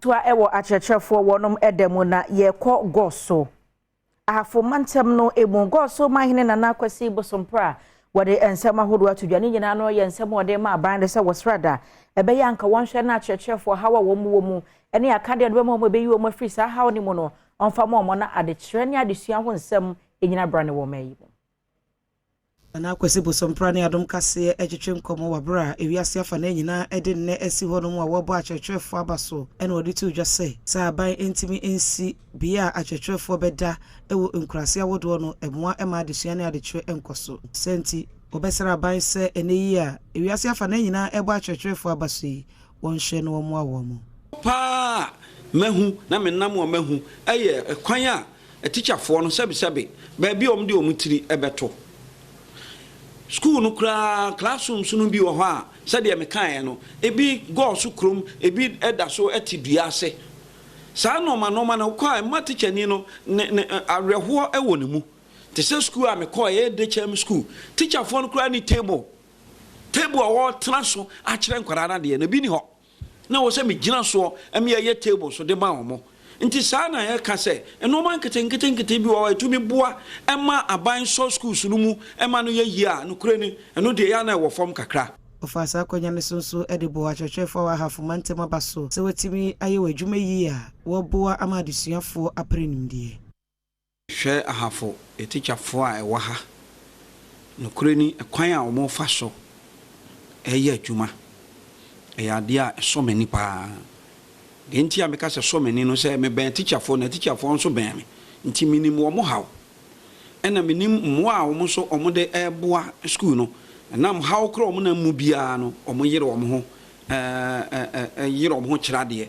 Toa wɔ akyerɛkyerɛfoɔ wɔnom da mu na yɛkɔ Goso. Ahafo mantam no mu Goso manhene Nana Kwasi Bosompra wɔde nsɛm ahodoɔ ato dwa. Ne nyinaa no yɛ nsɛm a wɔde ma aban no sɛ wɔsra da ɛbɛyɛ anka wɔnhwɛ na akyerɛkyerɛfoɔ haw a wɔn wɔ mu ne akadeɛ de bɛma wɔn ɛbɛyi wɔn afiri saa haw no mu no ɔmfa ma wɔn na adekyerɛ ne adesua ho nsɛm nyina bra ne wɔn ayi mu. Nana Kwasi Bosompra ne Adom Kaseɛ twetwe nkɔmmɔ wɔ berɛ a ewiase afa no nyinaa de nnɛ asi hɔ nom a wɔrebɔ akyerɛkyerɛfoɔ aba so na wɔde too dwa sɛ, sɛ aban ntumi nsi bea a akyerɛkyerɛfoɔ bɛda wɔ nkuraase ahodoɔ no, ɛmmoa mma adesua ne adekyerɛ nkɔ so. Saa nti, wɔbɛsrɛ aban sɛ ɛnnɛ yi a ewiase afa no nyinaa rebɔ akyerɛkyerɛfoɔ aba so yi, wɔnhwɛ na wɔmmoa wɔn. Paa a mahu na menam a mahu yɛ kwan a atikyafoɔ no sɛbesɛbe baabi a wɔde wɔn tiri bɛto. Sukuu no koraa, classrooms no bi wɔ hɔ a, sɛdeɛ mekaeɛ no, ebi gɔɔso kurom, ebi da so te dua ase. Saa nnoɔma nnoɔma no, wokɔ a, ɛma tikyani no ne ne awerɛhoɔ wɔ ne mu. Te sɛ sukuu a mekɔeɛ, ɛyɛ Dekyɛm sukuu, tikyafoɔ no koraa nni table. Table a wɔtena so akyerɛ nkwadaa no adeɛ no, ebi nni hɔ. Na ɛwɔ sɛ megyina soɔ ma yɛyɛ table so de ma wɔn. Nti saa na yɛka sɛ nnoɔma nketenkete bi wɔ hɔ a ɛtumi boa ma aban sɔ schools no mu ma no yɛ yie a, nokorɛ ni, ɛno deɛ ɛyɛ a na ɛwɔ fam kakra. Ɔfaa saa akwanya no so nso de bɔɔ akyerɛkyerɛfoɔ a wɔ Ahafo mantam aba so sɛ wɔatumi ayɛ wɔn adwuma yie a wɔboa ama adesuafoɔ apere nimdeɛ. Hwɛ Ahafo atikyafoɔ a ɛwɔ ha. Nokorɛ ni, ɛkwan a wɔfa so yɛ adwuma, ɛyɛ adeɛ a ɛsɔ m'ani pa ara. Deɛ nti a meka sɛ ɛsɔ m'ani no sɛ, mebɛn atikyafoɔ na atikyafoɔ nso bɛn me, nti menim wɔn haw, ɛna menim mmoa a wɔn nso wɔde reboa sukuu no. Ɛnam haw korɔ a wɔnam mu biara no, wɔyere wɔn ho yere wɔn ho kyerɛ adeɛ.